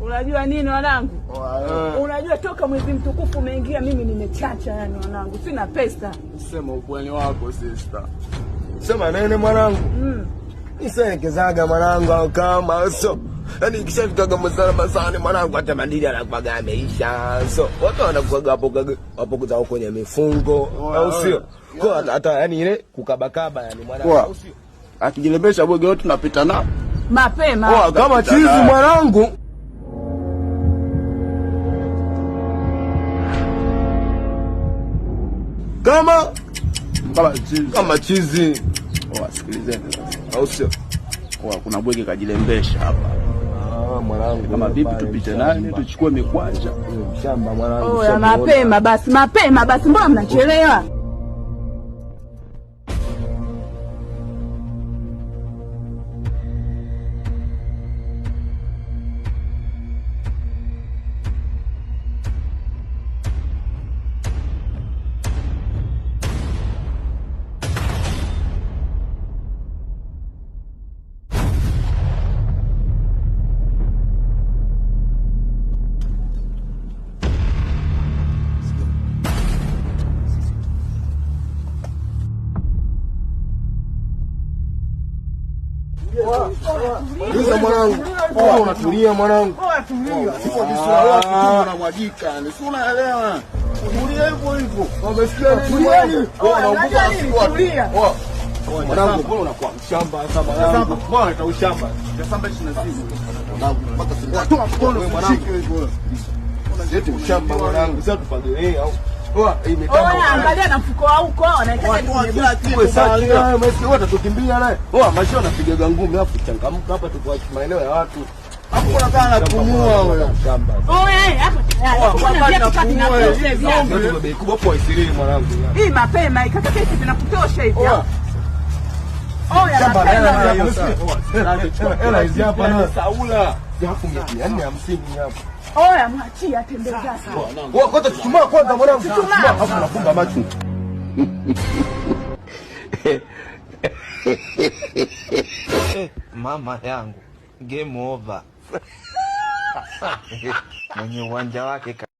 Unajua nini wanangu? Unajua toka mwezi mtukufu umeingia mimi nimechacha, yani wanangu, sina pesa. Sema ukweli wako, sister. Sema nene mwanangu. Nisekezaga mwanangu au kama so. Yaani ikishafikaga masana masani mwanangu hata madili anakuwaga ameisha. So watu wanakuwaga hapo hapo kuzao kwenye mifungo au sio? Kwa hata yani ile kukabakaba yani mwanangu au sio? Akijilembesha bwege wote tunapita na mapema. Poa kama chizi mwanangu. Kama kama chizi. Kama chizi. Poa, sikilizeni sasa. Au sio? Poa, kuna bwege kajilembesha hapa. Ah, mwanangu. Kama vipi tupite nani tuchukue mikwanja? Shamba mwanangu. Oya, mapema basi, mapema basi, mbona mnachelewa? Tuliza mwanangu. Poa, unatulia mwanangu. Poa, tulia. Sio visura wako tu unamwagika. Yani si unaelewa. Tulia hivyo hivyo. Umesikia nini? Tulieni. Poa, unaumbuka Tulia. tulia. Poa. Mwanangu, mbona unakuwa mshamba sasa mwanangu? Mbona unaita ushamba? Samba 26. Mwanangu, mpaka sindano. Toa mkono mwanangu. Sisi ushamba mwanangu. Sasa tufagilie au. Poa, hii mitambo. Oya, angalia na mfuko wa huko wanaitaka Kila kitu. Wewe sasa wewe umesikia watatukimbia naye. Poa, maisha unapigaga ngumi afu changamka hapa tuko maeneo ya watu. Hapo unakaa na kupumua wewe. Shamba. Oya, hapo tayari. Mbona viatu kati na vile viatu? Viatu bei kubwa hapo 20 mwanangu. Hii mapema ikaka kesi vinakutosha hivi. Oya, Shamba mapema. hela hela hizi hapa na Saula. Hapo 450 hapo. Oya, mwachie atembee zake. Wewe kwanza chuchumaa kwanza mwanangu. Chuchumaa. Hapo nafunga macho. Mama yangu, game over. Mwenye uwanja wake.